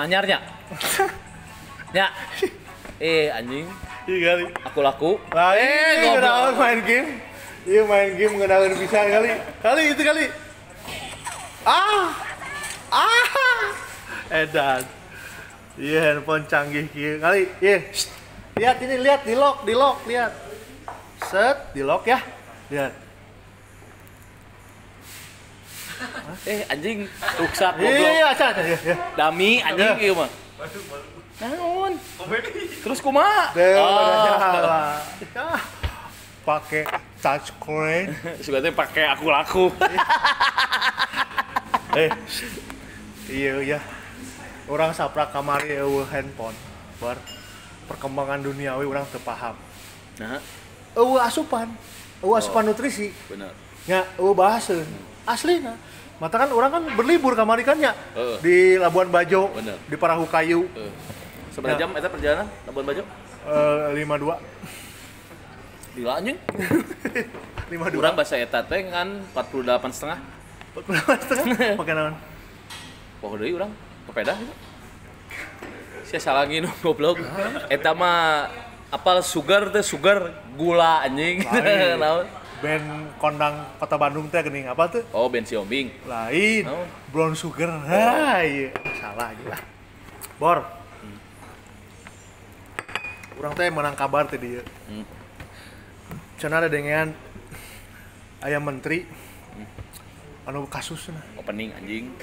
anyarnya. Nya. Anjing. Iya kali. Aku laku. Lah, goblok main game. Iya main game ngenalan pisan kali. Kali itu kali. Ah. Ah. Edan. Iya handphone canggih kieu kali. Iya. Lihat ini, lihat di lock, lihat. Set, di lock ya. Lihat. Anjing ruksak goblok. Iya, acan, iya. Dami anjing ieu mah. Naon? Terus kumaha? Pakai touch screen. Sudah teh pakai aku laku. Iya ya. Orang saprak kamari eueuh handphone. Bar perkembangan duniawi orang teu paham. Nah, eueuh asupan. Eueuh asupan nutrisi. Bener. Nya eueuh bahaseun. Aslina. Mata kan orang kan berlibur kamari kan nya di Labuan Bajo, bener. Di Parahu Kayu. Seberapa jam eta perjalanan Labuan Bajo? 52. Gila anjing. 52. Urang bahasa eta teh kan 48,5. 48,5? Pake naon? Poho deui urang, sepeda gitu. Sia salah nginum goblok. Eta mah apal sugar teh sugar gula anjing. Naon? Band kondang Kota Bandung teh geuning apa tuh? Oh, band Siombing. Lain. Oh. Brown Sugar. Ha, iya. Salah aja lah. Bor. Urang teh menang kabar teh dieu. Cenah ada dengan aya menteri anu kasusna. Opening anjing.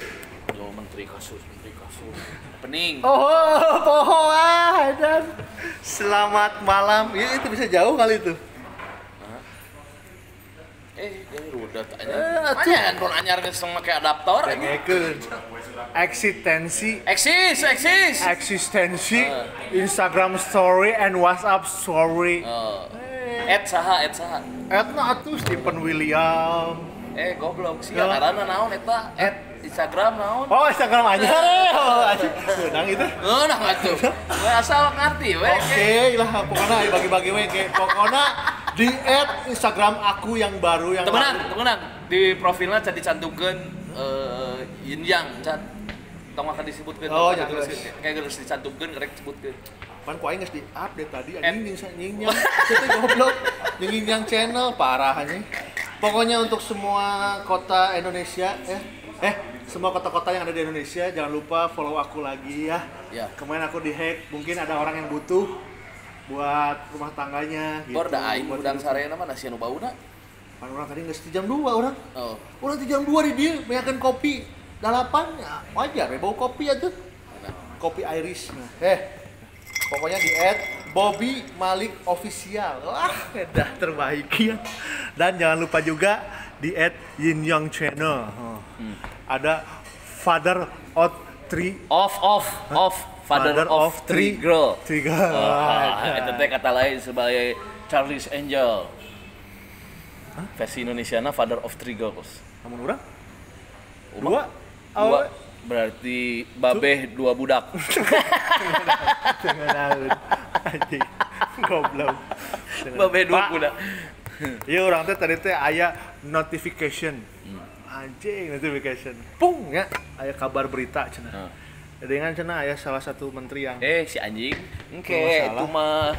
Yo menteri kasus, menteri kasus. Opening. Oh, poho ah, dan selamat malam. Ya itu bisa jauh kali itu. Ini rudat aja. Mana handphone anyar geus make adaptor? Dengekeun. Eksistensi. Eksis. Eksistensi Instagram story and WhatsApp story. At saha, at saha. At na atuh Stephen William. Goblok sih ngaranna naon eta? At Instagram naon? Oh, Instagram anyar. Oh, anjing. Meunang itu. Meunang atuh. We asal ngarti we. Oke, lah pokona bagi-bagi we ke. Pokona di add Instagram aku yang baru yang temenan di profilnya can dicantumkeun yin yang can tong akan disebutkeun. Oh, ya kayak geus dicantumkeun rek sebutkeun. Pan ku aing geus di-update tadi anjing jeung yang teh goblok jeung yang channel parah anjing. Pokoknya untuk semua kota Indonesia semua kota-kota yang ada di Indonesia jangan lupa follow aku lagi ya. Ya. Kemarin aku di-hack, mungkin ada orang yang butuh buat rumah tangganya gitu. Bor da aing udang sarena mah nasi anu bauna. Pan urang tadi geus jam 2 urang. Oh. Urang di jam 2 di dieu meyakeun kopi 8 ya wajar we bau kopi atuh. Nah. Kopi Irish. Nah. Pokoknya di @Bobby Malik Official. Wah, dah terbaik ya. Dan jangan lupa juga di @Yin Yang Channel. Ada Father of Three of Father of Three Girl. Three girl. Eta teh kata lain sebagai Charlie's Angel. Hah? Versi Indonesiana Father of Three Girls. Namun urang? Dua. Dua. Berarti babeh dua budak. Jangan anjing. Goblok. Babeh dua budak. Iya urang teh tadi teh aya notification. Anjing notification. Pung ya, aya kabar berita cenah. Dengan cenah aya salah satu menteri yang si anjing engke itu mah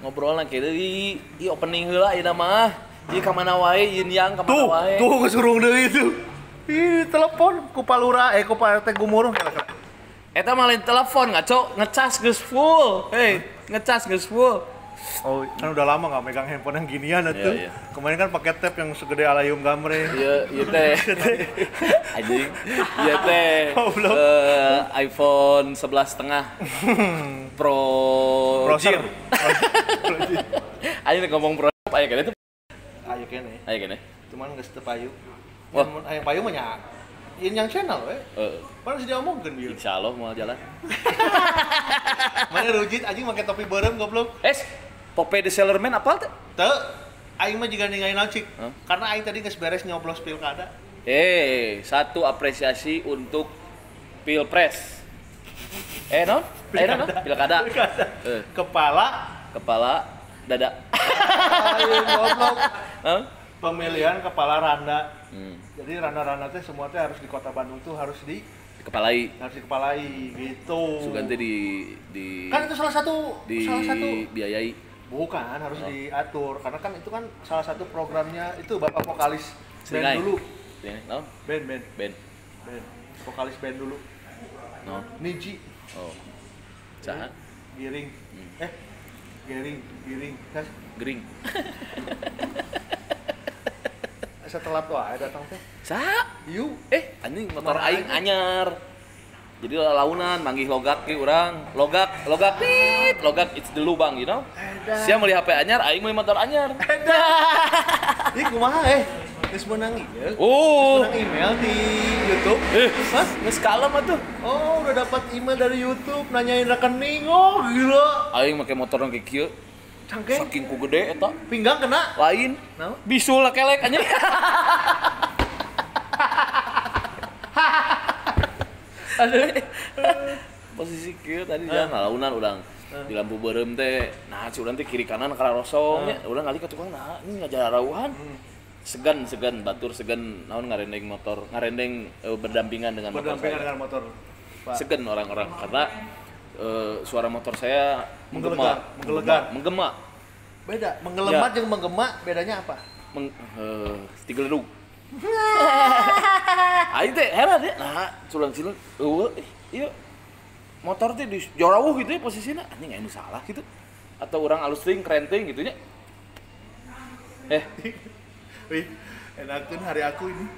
ngobrol kieu deui di opening heula ieu mah. Ieu ka mana wae yin yang ka mana wae. Tuh geus deui itu. Ih, telepon ku Palura, ku Pak RT Gumuruh. Eta mah lain telepon ngaco, ngecas geus full. Hei, ngecas geus full. Oh, kan udah lama nggak megang handphone yang ginian atuh. Iya, iya. Kemarin kan pakai tab yang segede alayum gamre. Iya, iya teh. Anjing. Iya teh. iPhone 11,5 Pro Pro. Anjing ngomong Pro aya kene tuh. Ayo kene. Ayo kene. Cuman geus teu payu. Wah, aya payu mah nya. Yin Yang Channel we. Heeh. Pan geus diomongkeun ieu. Insyaallah moal jalan. Mana rujit anjing make topi beureum goblok. Popeye the Sailor Man apal teh? Teu. Aing mah jiga ninggalin naon cik. Huh? Karena aing tadi geus beres nyoblos pilkada. Satu apresiasi untuk Pilpres. Non? Pilkada. Pilkada. Kepala dada. Aing goblok. Huh? Pemilihan kepala randa. Jadi randa-randa teh semua teh harus di Kota Bandung tuh harus di Dikepalai. Harus dikepalai gitu. Sugan teh di kan itu salah satu dibiayai. Bukan, harus diatur karena kan itu kan salah satu programnya itu bapak vokalis band dulu. No? Band. Band. Vokalis band dulu. No. Niji. Oh. Saha? Giring. Giring. Gering. Setelah tuh aya datang teh. Saha? Iu. Anjing motor aing anyar. Jadi launan manggih logak ge urang. Logak tit, logak it's the lubang, you know. Sia meuli HP anyar, aing meuli motor anyar. Ih kumaha Geus meunang ieu. Oh. Geus meunang email di YouTube. Hah? Geus kalem atuh. Oh, udah dapat email dari YouTube nanyain rekening. Oh, gila. Aing make motor nu kieu. Cangkeng. Saking ku gede eta. Pinggang kena. Lain. Naon? Bisul kelek anjing. Aduh. Posisi kieu tadi jalan launan urang. Di lampu beureum teh. Nah, si urang teh kiri kanan kararosong nya. Urang ngalih ka tukang nah, ini ngajararauhan. Segan batur segan naon ngarendeng motor, ngarendeng berdampingan dengan motor. Berdampingan dengan motor. Pak. Segan orang-orang karena suara motor saya menggema, menggelegar, menggema. Beda, menggelemat ya. Yang menggema bedanya apa? Tigeledug. Aing teh heran ya. Nah, sulang-silung eueuh ieu motor teh di jauh gitu ya posisinya. Anjing aya nu salah gitu. Atau urang alus teuing keren teuing gitu nya. Wih, enakeun hari aku ini.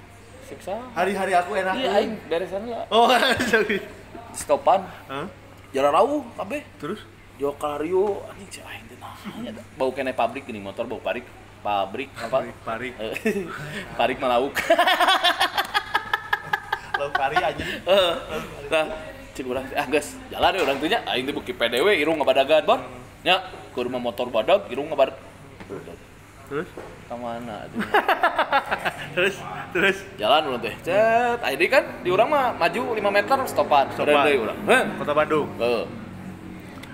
Siksa. Hari-hari aku enakeun. Iya, aing beresan lah. Oh, sorry. Stopan. Hah? Jararauh kabeh. Terus? Jo Kalario anjing cek aing teh naon nya. Bau keneh pabrik gini motor bau parik. Pabrik apa? Parik. Parik mah lauk. Lauk pari anjing. Heeh. Nah, cek urang ah geus, jalan we urang teh nya aing teh beuki PDW irung ngabadagan, Bon. Nya, ke rumah motor badag irung ngabadag. Terus? Ke mana tuh? terus jalan urang teh. Cet, aya deui kan di urang mah maju 5 meter stopan. Stopan deui urang. Heuh. Kota Bandung. Heeh.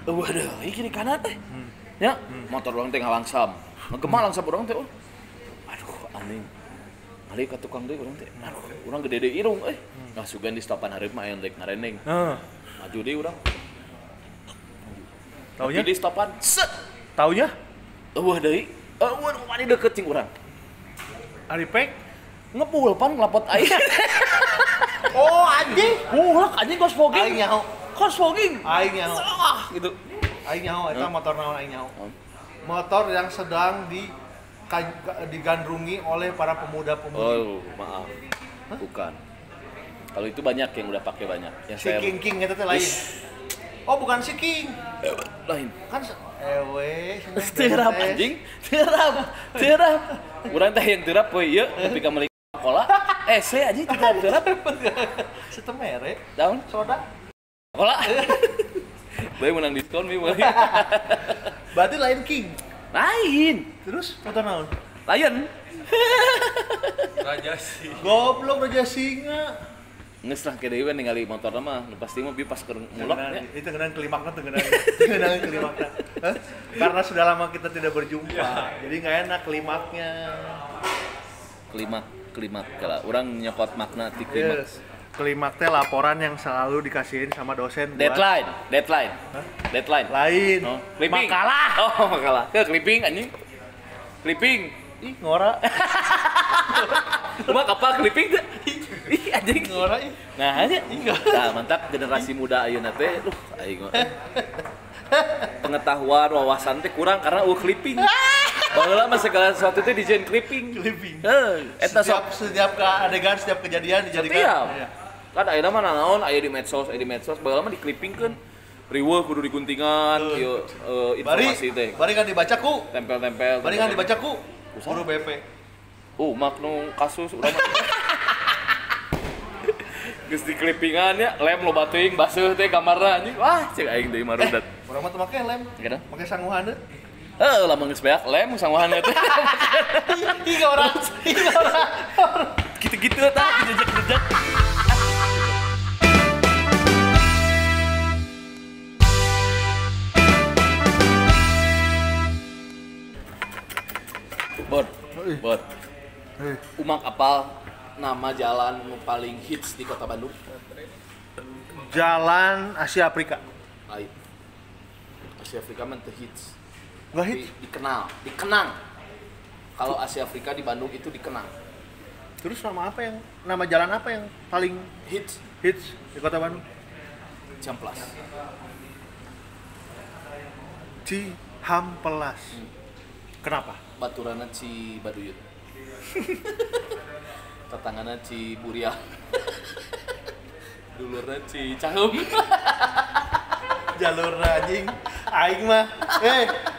Waduh, ieu kiri kanan teh. Ya, motor urang teh ngalangsam. Ngegema langsam urang teh. Oh. Aduh, anjing. Ngalih ka tukang deui urang teh. Aduh, urang gede deui irung euy. Nah, sugan di stopan hareup mah aya rek ngarendeng. Heeh. Maju deui urang. Taunya? Di stopan. Set. Taunya? Eueuh deui. Eueuh nu mani deket cing urang. Ari pek ngepul pan ngelapot aing. Oh, anjing. Mulak anjing kos fogging. Aing nyaho. Kos fogging. Aing nyaho. Ah, gitu. Aing nyaho eta motor naon aing nyaho. Motor yang sedang digandrungi oleh para pemuda-pemudi. Oh, maaf. Hah? Bukan. Kalau itu banyak yang udah pakai banyak. Yang si King King eta teh lain. Oh, bukan si King. Lain. Kan ewe terap anjing, terap. Urang teh yang terap we ieu tapi ka meuli cola. Saya anjing tidak terap. Setemere. Daun soda. Cola. Bae menang diskon mi meuli. Berarti lain King. Lain. Terus motor naon? Lion. Raja Singa. Goblok Raja Singa. Geus lah ke deui we ningali motorna mah, nu pasti mah bi pas keur ngulek nya. Itu ngeunaan klimakna teu ngeunaan klimakna. Karena sudah lama kita tidak berjumpa, ya. Jadi enggak enak klimaknya. Klimak kala urang nyokot makna ti klimak. Yes. Klimak teh laporan yang selalu dikasihin sama dosen buat deadline. Hah? Deadline. Lain. Oh, clipping. Makalah. Oh, makalah. Ke clipping anjing. Clipping. Ih, ngora. Kumaha kapal clipping teh? Ih, anjing. Ngora ih. Nah, aja. Nah, mantap generasi muda ayeuna teh. Duh, aing pengetahuan, wawasan teh kurang karena eueuh clipping. Baheula mah segala sesuatu teh dijieun clipping. Clipping. Heuh, eta sok setiap adegan, setiap kejadian dijadikan. Setiap. Kan ayeuna mah nanaon aya di medsos, baheula mah diklipingkeun. Riweuh kudu diguntingan, ieu informasi teh. Bari kan dibaca ku. Tempel-tempel. Bari kan dibaca ku. Guru BP. Oh, maknu kasus urang mah. Geus di clippingan nya, lem loba teuing baseuh teh kamarna anjing. Wah, cek aing deui marudat. Urang mah teu make lem. Kenapa? Make sanguhan. Heuh, lamun geus beak lem sanguhan teh. Ih, orang. Ih, orang. Gitu-gitu tah, dijejek-jejek. Bor. Umak apal nama jalan nu paling hits di Kota Bandung? Jalan Asia Afrika. Lain. Asia Afrika mah teu hits. Nggak hits? Dikenal, dikenang. Kalau Asia Afrika di Bandung itu dikenang. Terus nama apa yang, nama jalan apa yang paling hits? Hits di Kota Bandung? Cihampelas. Cihampelas. Kenapa? Baturana Cibaduyut. Tetangana Ciburia. Dulurna Cicaheum. Jalur anjing. Aing mah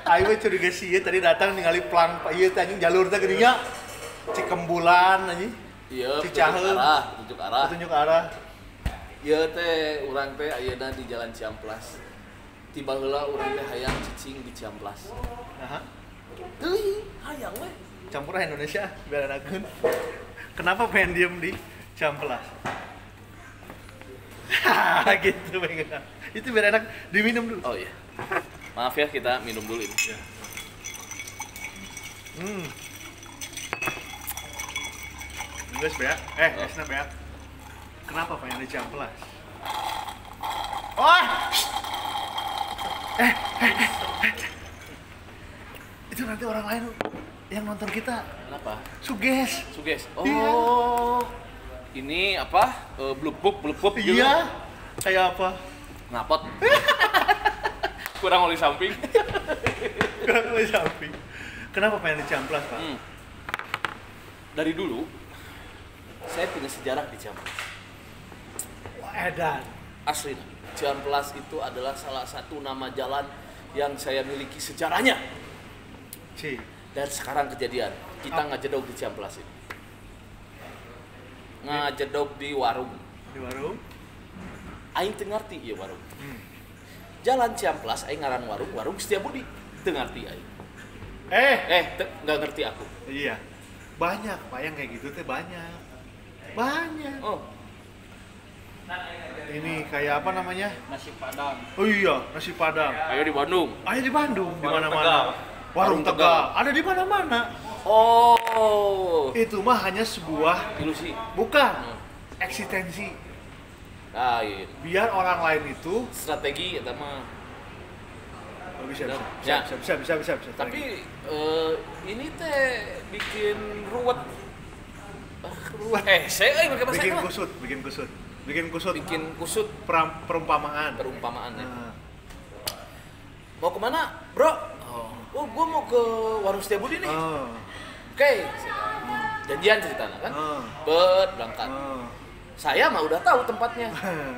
aing mah curiga sih tadi datang ningali plang ieu teh anjing jalur teh geuning Cikembulan anjing. Iya, Cicaheum. Petunjuk arah. Petunjuk arah. Ieu teh urang teh ayeuna di Jalan Cihampelas. Tiba heula urang teh hayang cicing di Cihampelas. Aha. Teuing, hayang we. Campur Indonesia biar enakeun. Kenapa pengen diem di Cihampelas? Gitu pengen. Itu biar enak diminum dulu. Oh iya. Maaf ya, kita minum dulu ini. Ya. Guys, beak. Esna beak. Kenapa pengen di Cihampelas? Oh! Itu nanti orang lain yang nonton kita. Kenapa? Suges. Suges. Oh. Iya. Ini apa? Blubub gitu. Iya. Kayak apa? Ngapot. Kurang oli samping. Kurang oli samping. Kenapa pengen di Cihampelas, Pak? Dari dulu saya punya sejarah di Cihampelas. Wah, edan. Asli. Cihampelas itu adalah salah satu nama jalan yang saya miliki sejarahnya. Ci. Dan sekarang kejadian, kita ngajedog di Cihampelas ini. Ngajedog di warung. Di warung? Aing teu ngarti ieu warung. Jalan Cihampelas aing ngaran warung, warung Setiabudi. Teu ngarti aing. Nggak ngerti aku. Iya. Banyak, Pak, yang kayak gitu teh banyak. Banyak. Oh. Ini kayak apa namanya? Nasi Padang. Oh iya, nasi Padang. Ayo di Bandung. Ayo di Bandung, di mana-mana. Warung Tegal. Ada di mana-mana. Oh. Itu mah hanya sebuah ilusi. Bukan. Eksistensi. Ah, iya. Biar orang lain itu strategi eta mah. Oh, bisa, bisa, ya. bisa. Tapi ini teh bikin ruwet. Ruwet. Saya pakai bahasa bikin kusut, bikin kusut. Bikin kusut. Bikin kusut. Perumpamaan. Perumpamaan ya. Mau kemana, bro? Oh, gua mau ke warung Setiabudi nih. Oke. Janjian ceritanya kan? Berangkat. Saya mah udah tahu tempatnya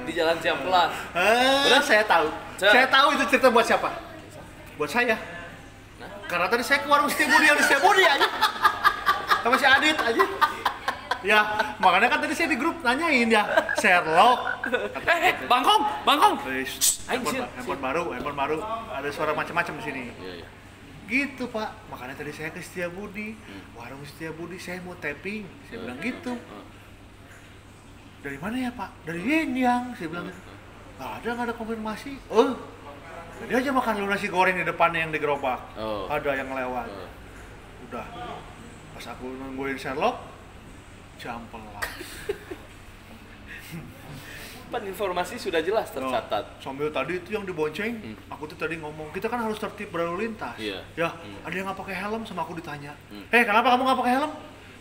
di Jalan Cihampelas. Benar, saya tahu. Saya tahu itu cerita buat siapa? Buat saya. Nah? Karena tadi saya ke warung Setiabudi, yang di Setiabudi aja. Sama si Adit aja. Ya, makanya kan tadi saya di grup nanyain ya, Sherlock. Bangkong, Bangkong. Handphone baru, ada suara macam-macam di sini. Iya, iya. Gitu, Pak. Makanya tadi saya ke Setiabudi, warung Setiabudi, saya mau tapping. Saya bilang gitu. Dari mana ya, Pak? Dari Yang, saya bilang gitu. Nggak ada konfirmasi. Oh, tadi aja makan lu nasi goreng di depannya yang di gerobak. Ada yang lewat. Udah. Pas aku nungguin Sherlock, Cihampelas. Pan informasi sudah jelas tercatat. Sambil tadi itu yang dibonceng, aku tuh tadi ngomong, kita kan harus tertib berlalu lintas. Yeah. Ya, ada yang nggak pakai helm sama aku ditanya. Kenapa kamu nggak pakai helm?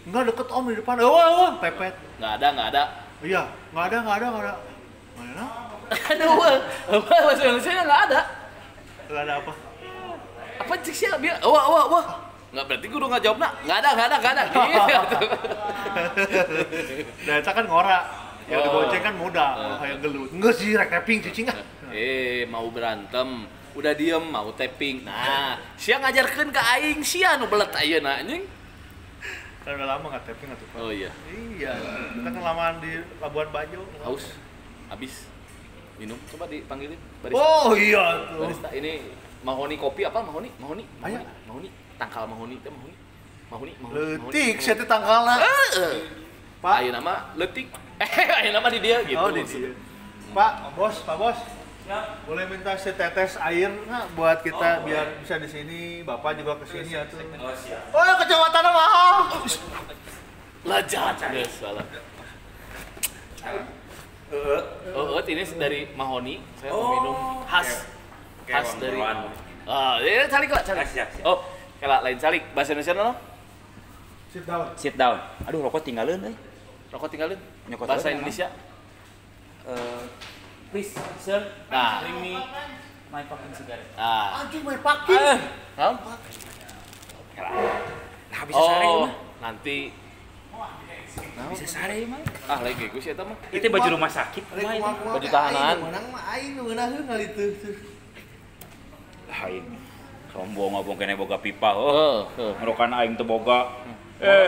Nggak, deket om di depan. Oh, pepet. Nggak ada. Iya, nggak ada. Mana? Aduh, bahasa Indonesia nggak ada. Nggak ada apa? Apa cik sih? Biar, wah. Nggak, berarti gue udah nggak jawab nak. Nggak ada. Gitu. Nah, itu kan ngorak. Yang dibonceng kan muda, kayak gelut. Enggak sih, rek tapping cicing ah. Mau berantem, udah diem mau tapping. Nah, sia ngajarkeun ka aing sia nu belet ayeuna anjing. Kan udah lama nggak tapping atuh, Pak. Oh iya. Iya, kita kan lamaan di Labuan Bajo. Haus. Habis minum, coba dipanggilin barista. Oh iya tuh. Barista ini mahoni kopi apa mahoni? Mahoni. Mahoni. Tangkal mahoni teh mahoni. Mahoni. Leutik sia teh tangkalna. Pak, ayeuna mah leutik. Ayeuna mah di dia gitu. Oh, di dia. Pak Bos. Siap. Boleh minta setetes air nggak buat kita biar bisa di sini, Bapak juga ke sini atuh. Oh, siap. Oh, kecamatannya mahal. Lajat. Geus salah. Ini dari mahoni. Saya mau minum khas. Khas dari. Ah, ini calik lah, calik. Oh, kela lain calik. Bahasa Indonesia no? Sit down. Sit down. Aduh, rokok tinggalin euy. Rokok tinggalin. Bahasa Indonesia. Please, sir. Nah, bring me my fucking cigarette. Ah. Anjing my fucking. Hah? Nah, bisa sare mah. Nanti bisa sare mah. Ah, lagi geus eta mah. Itu baju rumah sakit mah itu. Baju tahanan. Menang mah aing nu ngeunaheun kali itu. Lain. Sombong ngomong kene boga pipa heuh. Ngerokan aing teu boga.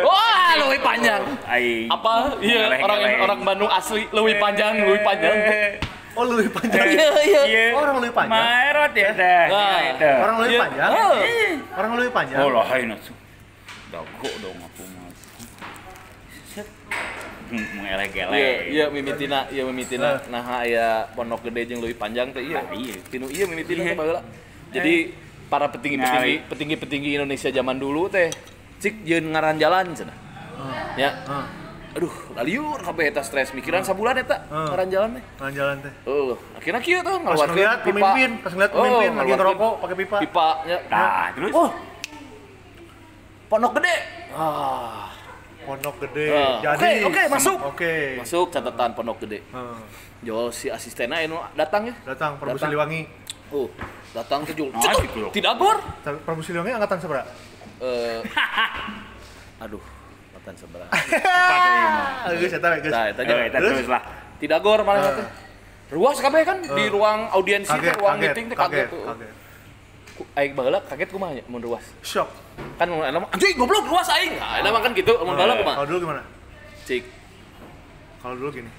Wah, leuwih panjang. Aing. Apa? Iya, orang Bandung asli leuwih panjang, leuwih panjang. Oh, leuwih panjang. Iya. Orang leuwih panjang. Maerot ya teh. Orang leuwih panjang. Orang leuwih panjang. Oh, lain atuh. Dago dong aku mas. Set. Mengeleh-geleh. Iya, mimitina, Nah, aya Pondok Gede jeung leuwih panjang teh iya. Tinu ieu mimitina teh baheula. Jadi para petinggi-petinggi Indonesia zaman dulu teh cik jeung ngaran jalan cenah. Ya. Aduh, laliur kabeh eta stres mikiran sabulan eta ngaran jalan teh. Ngaran jalan teh. Heuh, akhirna kieu tuh ngaluarkeun pipa. Pas ngeliat pemimpin lagi ngerokok pakai pipa. Pipa nya. Nah, terus oh. Pondok Gede. Ah. Pondok Gede. Jadi oke, masuk. Oke. Masuk catatan Pondok Gede. Jol si asistenna anu datang ya. Datang Prabu Siliwangi. Oh, datang ke jol. Tidak gor. Prabu Siliwangi angkatan seberapa? Aduh, angkatan seberapa? Geus eta we, geus. Nah, eta terus lah. Tidak gor malah teh. Ruas kabeh kan di ruang audiensi teh, ruang meeting teh kaget tuh. Aing baheula kaget kumaha nya mun ruas. Shock. Kan mun eta mah anjing goblok ruas aing. Nah, eta mah kan gitu, mun baheula kumaha? Kalau dulu gimana? Cik. Kalau dulu gini.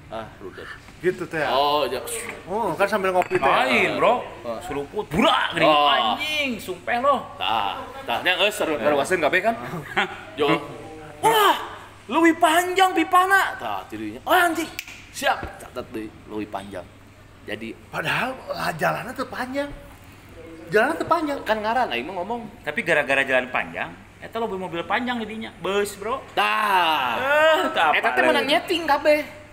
Ah, rudet. Gitu teh. Oh, ya. Oh, kan sambil ngopi teh. Lain, Bro. Seruput burak geuning anjing, sumpeh lo. Tah, tah nya geus ruaseun kabeh kan. Jo. Wah, leuwih panjang pipana. Tah, tidinya. Oh, anjing. Siap, catat deui leuwih panjang. Jadi padahal lah jalannya tuh panjang. Jalannya tuh panjang. Kan ngaran aing mah ngomong. Tapi gara-gara jalan panjang, eta lo mobil panjang jadinya. Bus, Bro. Tah. Eta teh menang nyeting kabeh.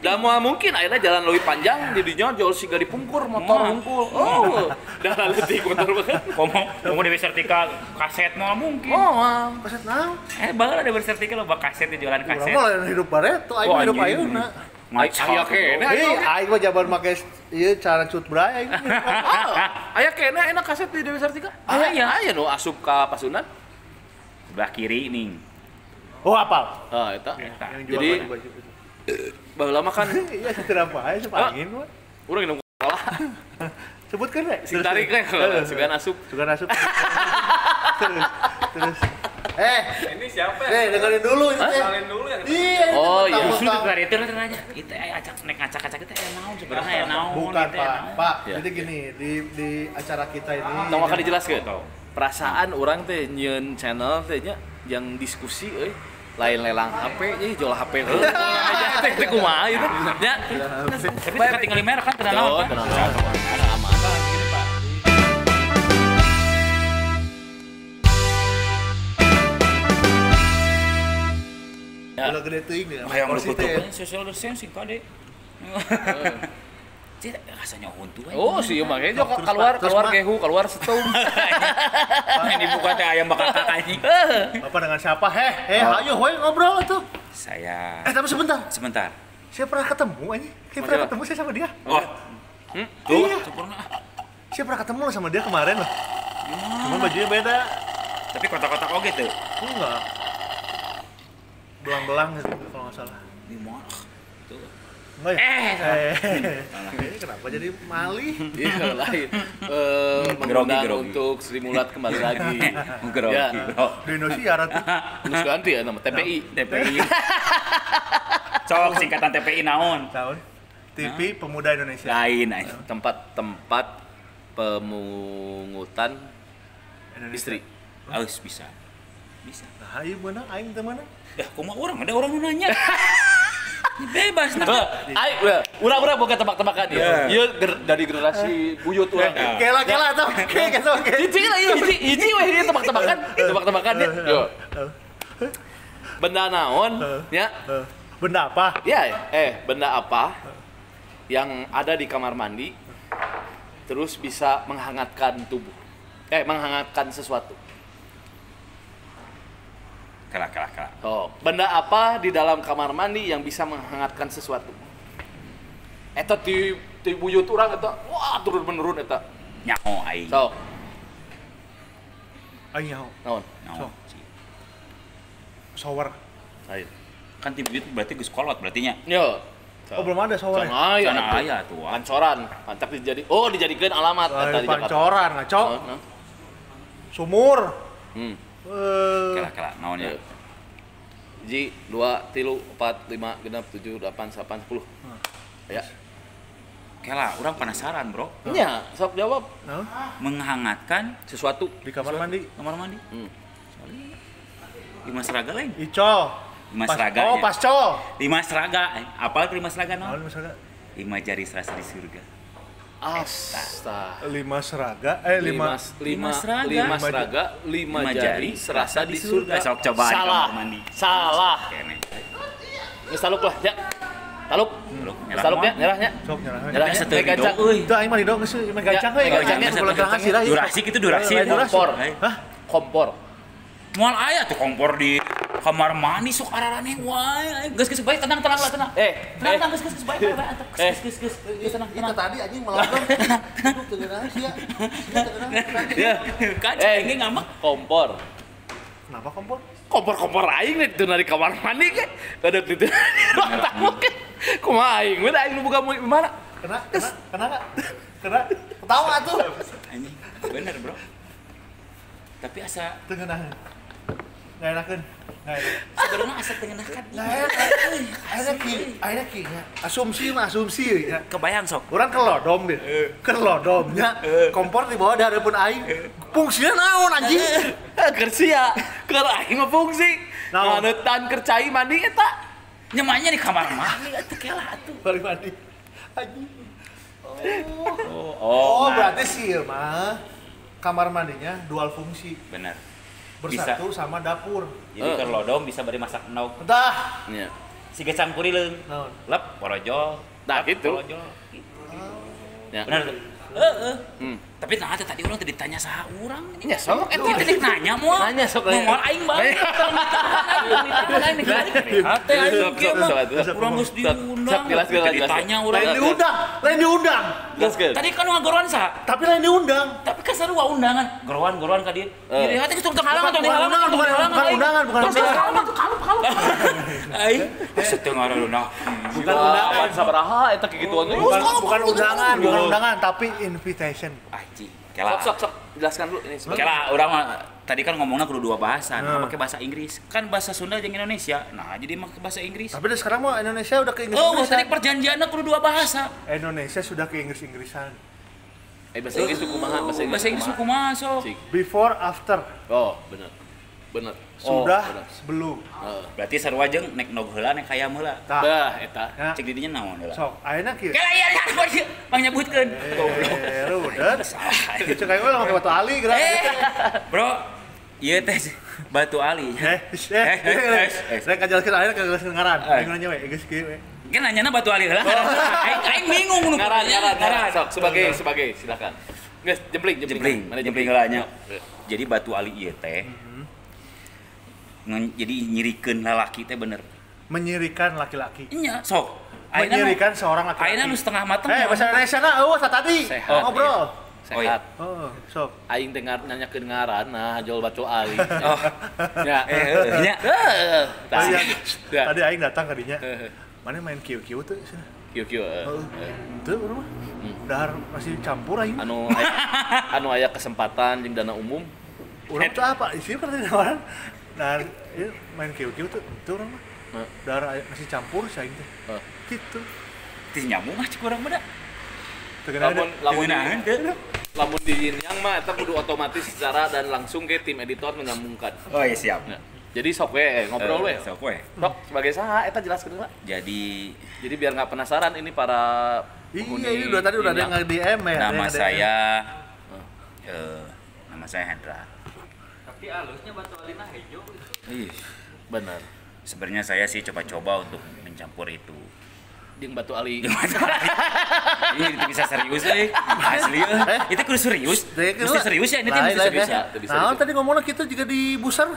Da moal mungkin akhirnya jalan leuwih panjang jadinya jauh siga dipungkur motor hungkul. Oh, dah leutik motor banget. Komo komo di Sertika kaset moal mungkin. Oh, kaset naon? Baheula ada Sertika loba kaset jualan kaset. Urang mah hidup bareto, aing hidup ayeuna. Aya keneh aing mah jaman make ieu cara cut bray aing. Aya keneh enak kaset di Dewi Sartika. Aya nu asup ka Pasundan. Sebelah kiri nih. Oh, apal. Ah, eta. Jadi baheula mah kan iya kenapa aja sepangin mah. Urang minum kalah. Sebutkeun we. Sing tarik we, sugan asup. Sugan asup. Terus. Ini siapa? Dengerin dulu ini teh. Dengerin dulu yang. Iya. Oh iya. Justru dari itu nanya. Itu acak nek ngacak-acak itu naon sebenarnya ya naon. Bukan, Pak. Pak, jadi gini, di acara kita ini. Tong akan dijelaskeun. Perasaan urang teh nyieun channel teh nya yang diskusi euy. Lain lelang HP, jadi jual HP heuh. Teh teh kumaha itu. Nya. Tapi teh tinggal merek kan tenang naon. Tenang. Aman. Ulah gede teuing deh. Hayang nu social distancing kade. Cih, rasanya huntu aja. Oh, sih makanya keluar keluar gehu, keluar setum. Yang dibuka teh ayam bakar anjing. Bapak dengan siapa? Heh, ayo hoy ngobrol tuh. Saya. Tapi sebentar. Sebentar. Saya pernah ketemu anjing. Saya pernah ketemu saya sama dia. Oh. Tuh, sempurna. Saya pernah ketemu sama dia kemarin loh. Cuma bajunya beda. Tapi kotak-kotak oge tuh. Enggak. Belang-belang gitu kalau nggak salah. Di mana? Tuh. Enggak ya? Ini kenapa jadi malih? Iya, lain. Mengundang untuk Sri Mulat kembali lagi. Grogi, bro. Di Indonesia tuh. Terus ganti ya nama TPI. TPI. Cok singkatan TPI naon? Tahun. TV Pemuda Indonesia. Lain aja. Tempat-tempat pemungutan istri. Harus bisa. Bisa. Nah, ayo menang, aing teh mana? Dah, kumaha urang ada orang nu nanya. Bebas nah. Aing urang-urang boga tebak-tebakan ya. Ieu dari generasi buyut urang. Kela-kela tuh. Kela. Hiji lah ieu hiji we ieu tebak-tebakan. Tebak-tebakan ya. Yo. Benda naon nya? Benda apa? Ya, benda apa yang ada di kamar mandi terus bisa menghangatkan tubuh? Menghangatkan sesuatu. Kalah. Oh, benda apa di dalam kamar mandi yang bisa menghangatkan sesuatu? Eta ti buyut urang eta, wah turun menurun eta. Nyaho aing. So. Aing nyaho. Naon? Nyaho. Shower. Ayo. Kan ti buyut berarti geus kolot berarti nya. Yo. Oh, belum ada shower. Aya aya tuh. Pancoran, pancak dijadi. Oh, dijadikeun alamat eta di Jakarta. Pancoran ngaco. Sumur. Kela-kela naon ya? 1 2 3 4 5 6 7 8 9 10. Ya. Kela, orang penasaran, Bro. Iya, sok jawab. Menghangatkan sesuatu di kamar mandi. Kamar mandi. Lima seraga lain. Icol. Lima seraga. Oh, pascol. Lima seraga. Apa lima seraga naon? Lima seraga. Lima jari serasa di surga. Astaga. Lima seraga, lima seraga, lima jari serasa di surga. Sok coba di kamar mandi. Salah. Geus taluk lah, ya. Taluk. Taluk ya, nyerahnya. Sok nyerah. Nyerahnya teu gancang euy. Teu aing mah didong geus mah gancang euy. Durasi kitu durasi. Kompor. Hah? Kompor. Moal aya tuh kompor di kamar mandi sok araraneh wae. Geus geus bae tenang tenang lah tenang. Tenang geus geus bae bae atuh. Geus geus geus tenang. Itu tadi anjing melonton. Hidup teu geunah sia. Ya, kan aing ngambek kompor. Kenapa kompor? Kompor-kompor aing nih tuh dari kamar mandi ke. Ada di ruang tamu ke. Kumaha aing? Mun aing nu buka mana? Kena kena enggak? Kena. Ketawa atuh. Anjing, bener, Bro. Tapi asa teu ngeunaheun. Nggak enakeun. Sebenarnya asa teu ngeunaheun. Ayeuna ki nya. Asumsi mah asumsi ya. Kebayang sok. Urang kelodom deh. Kelodom nya. Kompor di bawah hareupeun aing. Fungsina naon anjing? Keur sia. Keur aing mah fungsi. Nganetan keur cai mandi eta. Nyemanya di kamar mandi atuh kela atuh. Balik mandi. Anjing. Oh, berarti sih mah kamar mandinya dual fungsi. Benar. Bersatu bisa. Sama dapur. Jadi kalau lodom bisa bari masak endog. Entah. Iya. Siga cangkurileung. Naon? Lep porojol. Nah, gitu. Porojol. Gitu. Ya. Benar tuh. Heeh. Tapi nah tadi urang teh ditanya saha urang ini. Ya sok eta teh nanya moal. Nanya sok. Moal aing bae. Aing hate aing kieu mah. Urang geus diundang. Ditanya urang. Lain diundang. Tadi kan ngagoroan saha? Tapi lain diundang. Tapi kan sarua undangan. Goroan-goroan ka dieu. Nyeri hate geus tong halangan tong halangan. Bukan undangan, bukan undangan. Kalem. Aing geus teu ngaranna. Bukan undangan sabaraha eta kegituan. Bukan undangan, bukan undangan tapi invitation. Anjing. Kela. Sok jelaskan dulu ini. Kela urang tadi kan ngomongnya kudu dua bahasa, nah pakai bahasa Inggris. Kan bahasa Sunda jeung Indonesia. Nah, jadi make bahasa Inggris. Tapi sekarang mah Indonesia udah ke Inggris. Oh, tadi perjanjiannya kudu dua bahasa. Indonesia sudah ke Inggris-Inggrisan. Bahasa Inggris kumaha? Bahasa Inggris kumaha sok? Before after. Oh, bener. Bener. Sudah sebelum. Berarti sarua jeung nek nog heula nek hayam heula. Tah, eta. Cek didinya naon heula. Sok, ayeuna kieu. Kela ieu ieu pang nyebutkeun. Rudet. Cek aing mah make batu ali geura. Bro, ieu teh batu ali. Rek ngajelaskeun ayeuna ngajelaskeun ngaran. Aing nanya we, geus kieu we. Kan nanyana batu ali heula. Aing bingung nu ngaran. Sok sebagai silakan. Geus jempling. Jempling heula nya. Jadi batu ali ieu teh jadi nyirikeun lalaki teh bener. Menyirikan laki-laki. Iya, sok. Menyirikan seorang laki-laki. Ayeuna nu setengah mateng. Bahasa Indonesia na eueuh tadi. Ngobrol. Sehat. Oh, sok. Aing teh nanyakeun ngaran nah jual batu ali. Oh. Ya. Nya. Tadi aing datang ka dinya. Mana main kieu-kieu teh cenah. Kieu-kieu. Heeh. Teu urang mah. Dahar masih campur aing. Anu aya kesempatan jeung dana umum. Urang tuh apa? Isi kan tadi nawaran. Nah, main kieu-kieu tuh urang mah. Darah nasi campur saing teh. Gitu. Teu nyambung ah cek urang mah da. Lamun di yin yang mah eta kudu otomatis secara dan langsung ke tim editor menyambungkan. Oh iya siap. Nah, jadi sok we ngobrol we. Sok we. Sok sebagai saha eta jelaskeun lah. Jadi biar nggak penasaran ini para penghuni. Iya, ini udah tadi udah ada yang nge-DM ya. Nama saya nama saya Hendra. Tapi alusnya batu alina hejo gitu. Ih, benar. Sebenarnya saya sih coba-coba untuk mencampur itu. Jeung batu ali. Ini itu bisa serius euy. Asli euy. Itu kudu serius. Mesti serius ya, ini teh mesti serius ya. Nah, tadi ngomongna kitu juga di busar.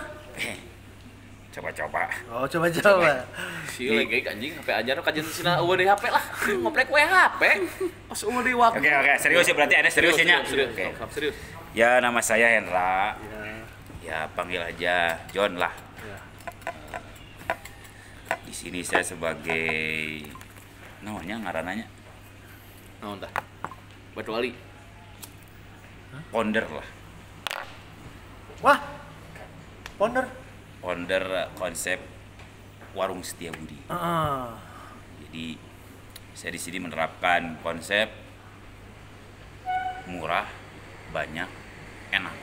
Coba-coba. Oh, coba-coba. Si lagi anjing HP aja nu kajian sina eueuh deui HP lah. Ngoprek we HP. Pas eueuh deui waktu. Oke, serius ya berarti ada serius ya nya. Serius. Serius. Ya, nama saya Hendra. Ya, panggil aja John lah. Ya. Di sini saya sebagai namanya ngarananya. Naon tah? Batu Ali. Founder lah. Wah. Founder. Founder konsep Warung Setia Budi. Jadi saya di sini menerapkan konsep murah, banyak, enak.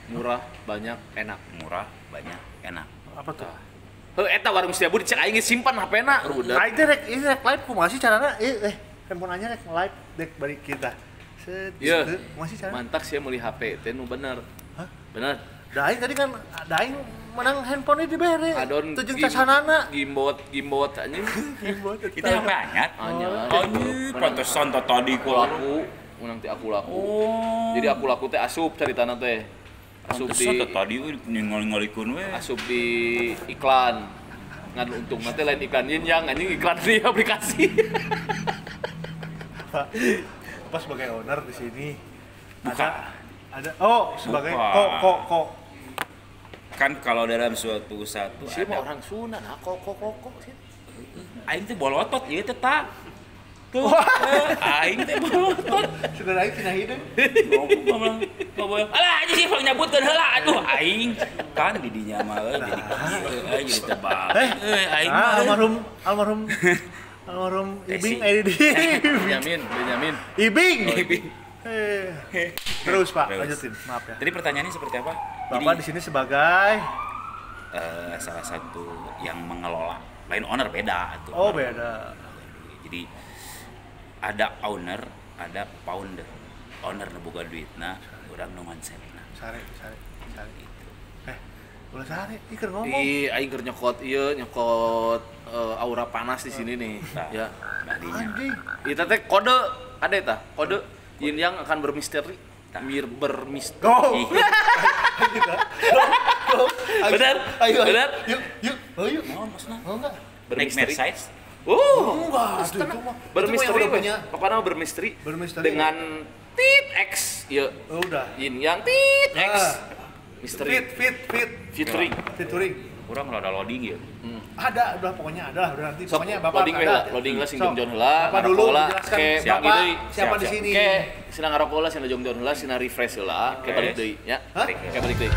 Murah, banyak, enak. Murah, banyak, enak. Apa tuh? Heuh eta Warung Setia Budi cek aing simpan HP-na. Rudet. Aing teh rek ieu rek live kumaha sih carana? Handphone aja rek live dek balik kita. Set. Kumaha sih carana? Mantak sih meuli HP teh nu bener. Hah? Bener. Da aing tadi kan da aing menang handphone dibere. Adon teu jeung casanana. Gimbot anjing. Gimbot. Itu HP anyar. Anyar. Anjing, pantesan tadi ku laku. Menang teh aku laku. Oh. Jadi aku laku teh asup caritana teh. Asup di tadi ningali-ngalikeun we. Asup di iklan. Ngan untung teh lain iklan yin yang anjing iklan di aplikasi. Pak, Bapak sebagai owner di sini buka ada oh sebagai kok kan kalau dalam suatu usaha tuh si ada orang Sunda nah kok sih. Aing teh bolotot ieu teh ta. Tuh, aing teh bolotot. Sudah aing cenah hideung. Ngomong. Alah aja sih nyebutkeun heula aduh aing kan di dinya mah jadi kieu euy jadi tebal. Aing mah almarhum Ibing di Benyamin. Ibing. Terus Pak, lanjutin. Maaf ya. Tadi pertanyaannya seperti apa? Bapak di sini sebagai salah satu yang mengelola. Lain owner beda tuh. Oh, beda. Jadi ada owner, ada founder. Owner nu boga duitna, urang nu konsepna. Sare. Gitu. Ulah sare, ieu keur ngomong. Ih, aing keur nyokot ieu, nyokot aura panas di sini nih. Nah, ya. Anjing. Ieu teh kode, ada tah, kode yin yang akan bermisteri. Bermisteri. Go. Benar? Ayo. Benar? Yuk. Ayo. Mau maksudna? Mau enggak? Bermisteri. Size? Oh, enggak. Bermisteri. Pokoknya bermisteri. Dengan tit X. Iya. Udah. Yin yang tit X. Misteri. Fit. Featuring. Kurang rada loading ya. Ada, udah pokoknya ada lah, udah nanti sok, pokoknya Bapak loading ada. Loading lah sing jongjon heula. Bapak dulu menjelaskan siapa siapa di sini. Ke sina ngarokok lah, sina jongjon heula, sina refresh heula, ke balik deui ya. Ke balik deui.